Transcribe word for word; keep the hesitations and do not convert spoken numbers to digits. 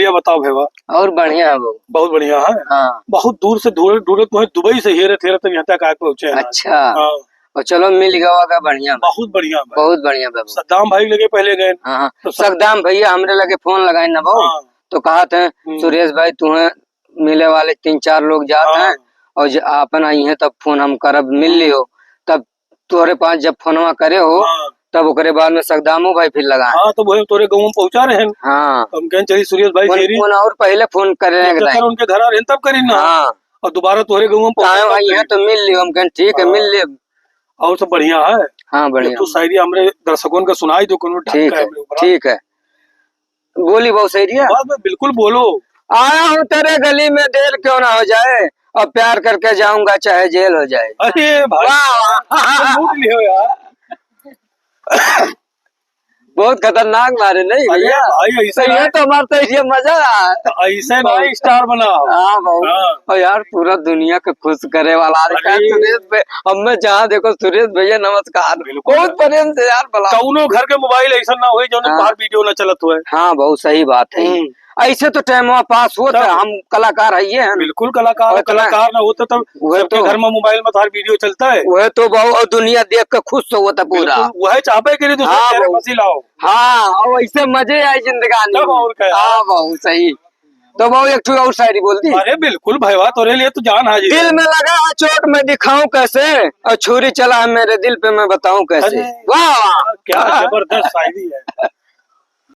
ये बताओ भैया। और बढ़िया है बाबू। बहुत बढ़िया है। हाँ। बहुत दूर से, दूर, दूर तुम्हें दुबई से हेरत हेरत यहाँ तक आके पहुँचे हैं। अच्छा। हाँ। और चलो मिल गवा का बढ़िया बा। बहुत बढ़िया बा। बहुत बढ़िया बा बाबू। सद्दाम भाई लगे पहले गए। हाँ, हाँ। तो सद- सद्दाम भैया हमरे लगे फोन लगाए ना बाबू। हाँ। तो कहा थे, हम्म। सुरेश भाई तुम्हें मिले वाले तीन चार लोग जात हाँ। हैं और ज-, आपन आई हैं तब फोन हम करब, मिल लियो। तब तोहरे पास जब फोनवा करे हो, हाँ। तब ओकरे बाद में सगदामो भाई फिर लगा। हाँ, तो वही तोरे गाँव में पहुँचा रहे हैं। हाँ। तो हम कहें, "चलिए सुरेश भाई उन-, शेरी।" उन और पहले फोन करे रहे हैं जब तक उनके घर आ रहे हैं, तब करी ना। हाँ। और दोबारा तोहरे गाँव में पहुँचा काहे भाई, रहे हैं। यहाँ तो मिल लियो, हम कहें, "ठीक है, हाँ। मिल लियो।" और सब बढ़िया है? हाँ, बढ़िया। ये तो शायरी हमरे दर्शकन का सुनाई दो, कोनो ढंग ठीक का है, हमरे ऊपर। ठीक है। बोली बाबू शायरी है? बस, बस, बिल्कुल बोलो। आया हूँ तेरे गली में, देर क्यों ना हो जाए, अब प्यार करके जाऊंगा चाहे जेल हो जाए। अरे भाई, वाह, वाह। तुम लूट लियो यार। बहुत खतरनाक मारे नहीं अरे भैया। भाई, ऐसे तो ये ना तो हमारा तो ये मजा है। तो ऐसे ना बहुत। स्टार बनाओ। हाँ बाबू। हाँ। और यार पूरा दुनिया को खुश करे वाला आज का अरे। सुरेश भाई, अब मैं जहाँ देखो सुरेश भैया नमस्कार। बिल्कुल। बहुत प्रेम से यार बुलाओ। कौनो घर के मोबाइल ऐसा ना होई जौन हाँ। बाहर वीडियो ना चलत होए। हाँ, बहुत सही बात है। हम्म। ऐसे तो टाइम पास होत है, तब। हम कलाकार है ये हैं। बिल्कुल कलाकार, और इतना कलाकार ना होते तब वह सबके तो घर में मोबाइल में तार वीडियो चलता है। वह तो बहुत, और दुनिया देख के खुश तो होता पूरा। बिल्कुल, वह चाहबे करी दूसरे हाँ, चेहरे बहुत। फंसी लाओ। हाँ, और ऐसे मजे आए जिंदगानी तब में। और क्या? हाँ, बहुत सही। तो बाबू एक ठो और शायरी बोल दी। अरे बिल्कुल भैया, तोरे लिए तो जान हाजिर दिल है। में लगा है चोट मैं दिखाऊं कैसे, और छुरी चला है मेरे दिल पे मैं बताऊं कैसे। अरे, वाह, वाह। क्या जबरदस्त शायरी है।